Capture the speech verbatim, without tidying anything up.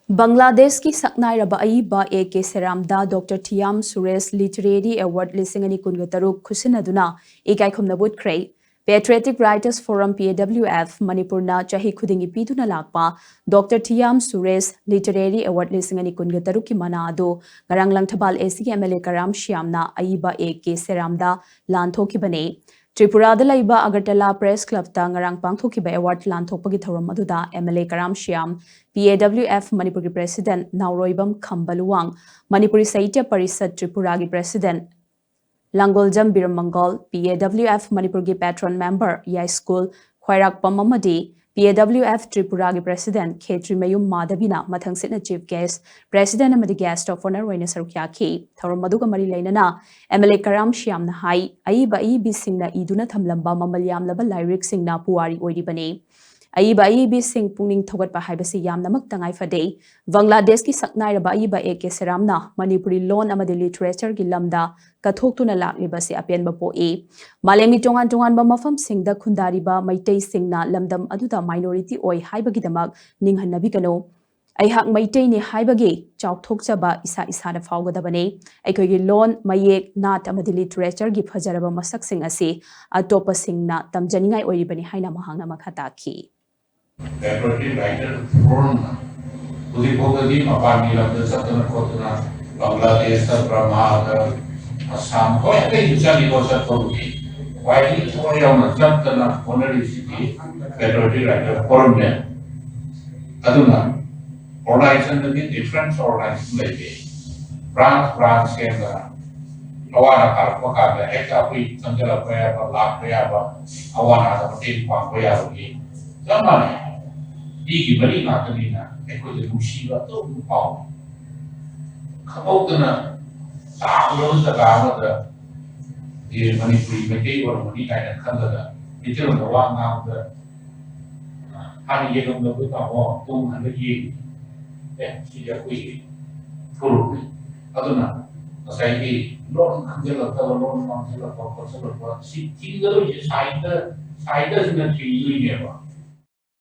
ꯕꯪꯒ꯭ꯂꯥꯗꯦꯁꯀꯤ ꯁꯛꯅꯥꯏꯔꯕ ꯑꯏꯕ ꯑꯦ ꯀꯦ ꯁꯦꯔꯥꯝꯗ doctor Thiyam Suresh literary award ꯂꯤꯁꯤꯡ ꯑꯅꯤ ꯀꯨꯟꯒ ꯇꯔꯨꯛ ꯈꯨꯠꯁꯤꯟꯅꯗꯨꯅ ꯏꯀꯥꯏꯈꯨꯝꯅꯕ ꯎꯠꯈ꯭ꯔꯦ꯫ Patriotic Writers Forum, P A W F, ꯃꯅꯤꯄꯨꯔꯅ ꯆꯍꯤ ꯈꯨꯗꯤꯡꯒꯤ ꯄꯤꯗꯨꯅ ꯂꯥꯛꯄ doctor Thiyam Suresh literary award ꯂꯤꯁꯤꯡ ꯑꯅꯤ ꯀꯨꯟꯒ ꯇꯔꯨꯛꯀꯤ ꯃꯅꯥ ꯑꯗꯨ ꯉꯔꯥꯡ ꯂꯪꯊꯕꯥꯜ A C ꯒꯤ M L A ꯀꯔꯥꯝ ꯁ꯭ꯌꯥꯝꯅ ꯑꯏꯕ ꯑꯦ ꯀꯦ ꯁꯦꯔꯥꯝꯗ ꯂꯥꯟꯊꯣꯛꯈꯤꯕꯅꯤ꯫ ꯇ꯭ꯔꯤꯄꯨꯔꯥꯗ ꯂꯩꯕ ꯑꯒꯔꯇꯂꯥ ꯄ꯭ꯔꯦꯁ ꯀ꯭ꯂꯕꯇ ꯉꯔꯥꯡ ꯄꯥꯡꯊꯣꯛꯈꯤꯕ ꯑꯦꯋꯥꯔꯗ ꯂꯥꯟꯊꯣꯛꯄꯒꯤ ꯊꯧꯔꯝ ꯑꯗꯨꯗ M L A Karam Shyam, P A W F ꯃꯅꯤꯄꯨꯔꯒꯤ ꯄ꯭ꯔꯦꯁꯤꯗꯦꯟꯠ ꯅꯥꯎꯔꯣꯏꯕꯝ ꯈꯝꯕ ꯂꯨꯋꯥꯡ, ꯃꯅꯤꯄꯨꯔꯤ ꯁꯥꯍꯤꯇ꯭ꯌ ꯄꯔꯤꯁꯠ ꯇ꯭ꯔꯤꯄꯨꯔꯥꯒꯤ president Langoljam Biramangol, P A W F ꯃꯅꯤꯄꯨꯔꯒꯤ ꯄꯦꯇ꯭ꯔꯣꯟ ꯃꯦꯝꯕꯔ ꯌꯥꯏꯁ꯭ꯀꯨꯜ ꯈ꯭ꯋꯥꯏꯔꯥꯛꯄꯝ ꯑꯃꯗꯤ P A W F ꯇ꯭ꯔꯤꯄꯨꯔꯥꯒꯤ ꯄ꯭ꯔꯦꯁꯤꯗꯦꯟꯠ ꯈꯦꯇ꯭ꯔꯤꯃꯌꯨꯝ ꯃꯥꯙꯕꯤꯅ ꯃꯊꯪꯁꯤꯠꯅ ꯆꯤꯐ ꯒꯦꯁ꯭ꯠ, ꯄ꯭ꯔꯦꯁꯤꯗꯦꯟꯠ ꯑꯃꯗꯤ ꯒꯦꯁ꯭ꯠ ꯑꯣꯐ ꯑꯣꯅꯔ ꯑꯣꯏꯅ ꯁꯔꯨꯛ ꯌꯥꯈꯤ꯫ ꯊꯧꯔꯝ ꯑꯗꯨꯒ ꯃꯔꯤ ꯂꯩꯅꯅ M L A ꯀꯔꯥꯝ ꯁ꯭ꯌꯥꯝꯅ ꯍꯥꯏ, ꯑꯏꯕ ꯑꯏꯕꯤꯁꯤꯡꯅ ꯏꯗꯨꯅ ꯊꯝꯂꯝꯕ ꯃꯃꯜ ꯌꯥꯝꯂꯕ ꯂꯥꯏꯔꯤꯛꯁꯤꯡꯅ ꯄꯨꯋꯥꯔꯤ ꯑꯣꯏꯔꯤꯕꯅꯤ꯫ ꯑꯏꯕ ꯑꯏꯕꯤꯁꯤꯡ ꯄꯨꯛꯅꯤꯡ ꯊꯧꯒꯠꯄ ꯍꯥꯏꯕꯁꯤ ꯌꯥꯝꯅꯃꯛ ꯇꯉꯥꯏ ꯐꯗꯦ꯫ ꯕꯪꯒ꯭ꯂꯥꯗꯦꯁꯀꯤ ꯁꯛꯅꯥꯏꯔꯕ ꯑꯏꯕ ꯑꯦ ꯀꯦ ꯁꯦꯔꯥꯝꯅ ꯃꯅꯤꯄꯨꯔꯤ ꯂꯣꯟ ꯑꯃꯗꯤ ꯂꯤꯇꯔꯦꯆꯔꯒꯤ ꯂꯝꯗ ꯀꯠꯊꯣꯛꯇꯨꯅ ꯂꯥꯛꯂꯤꯕꯁꯤ ꯑꯄꯦꯟꯕ ꯄꯣꯛꯏ꯫ ꯃꯥꯂꯦꯝꯒꯤ ꯇꯣꯉꯥꯟ ꯇꯣꯉꯥꯟꯕ ꯃꯐꯝꯁꯤꯡꯗ ꯈꯨꯟꯗꯥꯔꯤꯕ ꯃꯩꯇꯩꯁꯤꯡꯅ ꯂꯝꯗꯝ ꯑꯗꯨꯗ ꯃꯥꯏꯅꯣꯔꯤꯇꯤ ꯑꯣꯏ ꯍꯥꯏꯕꯒꯤꯗꯃꯛ ꯅꯤꯡꯍꯟꯅꯕꯤꯒꯅꯨ꯫ ꯑꯩꯍꯥꯛ ꯃꯩꯇꯩꯅꯤ ꯍꯥꯏꯕꯒꯤ ꯆꯥꯎꯊꯣꯛꯆꯕ ꯏꯁꯥ ꯏꯁꯥꯗ ꯐꯥꯎꯒꯗꯕꯅꯤ꯫ ꯑꯩꯈꯣꯏꯒꯤ ꯂꯣꯟ, ꯃꯌꯦꯛ, ꯅꯥꯠ ꯑꯃꯗꯤ ꯂꯤꯇꯔꯦꯆꯔꯒꯤ ꯐꯖꯔꯕ ꯃꯁꯛꯁꯤꯡ ꯑꯁꯤ ꯑꯇꯣꯞꯄꯁꯤꯡꯅ ꯇꯝꯖꯅꯤꯡꯉꯥꯏ ꯑꯣꯏꯔꯤꯕꯅꯤ ꯍꯥꯏꯅ ꯃꯍꯥꯛꯅ ꯃꯈꯥ ꯇꯥꯈꯤ꯫ Patriotic Writer Forumꯅ ꯍꯧꯖꯤꯛ ꯐꯥꯎꯕꯗꯤ ꯃꯄꯥꯟꯒꯤ ꯂꯝꯗ ꯆꯠꯇꯅ ꯈꯣꯠꯇꯅ, ꯕꯪꯒ꯭ꯂꯥꯗꯦꯁꯇ, ꯕꯔꯃꯥꯗ, ꯑꯁꯥꯝ, ꯍꯣꯏ, ꯑꯇꯩꯁꯨ ꯆꯠꯂꯤꯀꯣ, ꯆꯠꯄꯕꯨꯗꯤ꯫ ꯈ꯭ꯋꯥꯏꯗꯒꯤ ꯊꯋꯥꯏ ꯌꯥꯎꯅ ꯆꯠꯇꯅ ꯍꯣꯠꯅꯔꯤꯁꯤꯗꯤ Patriotic Writer Forumꯅꯦ꯫ ꯑꯗꯨꯅ organizationꯗꯗꯤ different organization ꯂꯩꯇꯦ, branch branch ꯁꯦꯝꯗꯅ ꯑꯋꯥ ꯑꯅꯥ ꯇꯥꯔꯛꯄ ꯀꯥꯟꯗ ꯍꯦꯛꯇ ꯑꯩꯈꯣꯏ ꯆꯪꯁꯤꯜꯂꯛꯄ ꯌꯥꯕ, ꯂꯥꯛꯄ ꯌꯥꯕ, ꯑꯋꯥ ꯑꯅꯥꯗ ꯃꯇꯦꯡ ꯄꯥꯡꯕ ꯌꯥꯕꯒꯤ ꯆꯞ ꯃꯥꯟꯅꯩ꯫ ꯃꯤꯒꯤ ꯃꯔꯤ ꯉꯥꯛꯇꯅꯤꯅ ꯑꯩꯈꯣꯏꯗ ꯅꯨꯡꯁꯤꯕ ꯑꯗꯨꯝ ꯐꯥꯎꯏ꯫ ꯈꯪꯍꯧꯗꯅ ꯆꯥꯎꯔꯕ ꯖꯒꯥ ꯑꯃꯗ, ꯑꯦ, ꯃꯅꯤꯄꯨꯔꯤ ꯃꯩꯇꯩ ꯑꯣꯏꯔꯝꯒꯅꯤ ꯀꯥꯏꯅ ꯈꯜꯂꯒ ꯃꯩꯇꯩꯂꯣꯟꯗ ꯋꯥ ꯉꯥꯡꯕꯗ, ꯑ, ꯍꯥꯟꯅ ꯌꯦꯡꯉꯝꯗꯕꯗꯣ ꯇꯥꯃꯣ ꯇꯨꯡ ꯍꯜꯂ ꯌꯦꯡꯉꯤ꯫ ꯑꯦ, ꯁꯤꯗꯤ ꯑꯩꯈꯣꯏꯒꯤ ꯐꯨꯔꯨꯞꯅꯤ꯫ ꯑꯗꯨꯅ ꯉꯁꯥꯏꯒꯤ ꯂꯣꯟ ꯈꯪꯖꯤꯜꯂꯛꯇꯕ, ꯂꯣꯟ ꯃꯥꯡꯁꯤꯜꯂꯛꯄ ꯈꯣꯠꯆꯜꯂꯛꯄ, ꯁꯤ ꯊꯤꯡꯒꯗꯣꯏꯁꯦ ꯁꯥꯍꯤꯇ, ꯁꯥꯍꯤꯇꯁꯤꯅ ꯊꯤꯡꯗꯣꯏꯅꯦꯕ꯫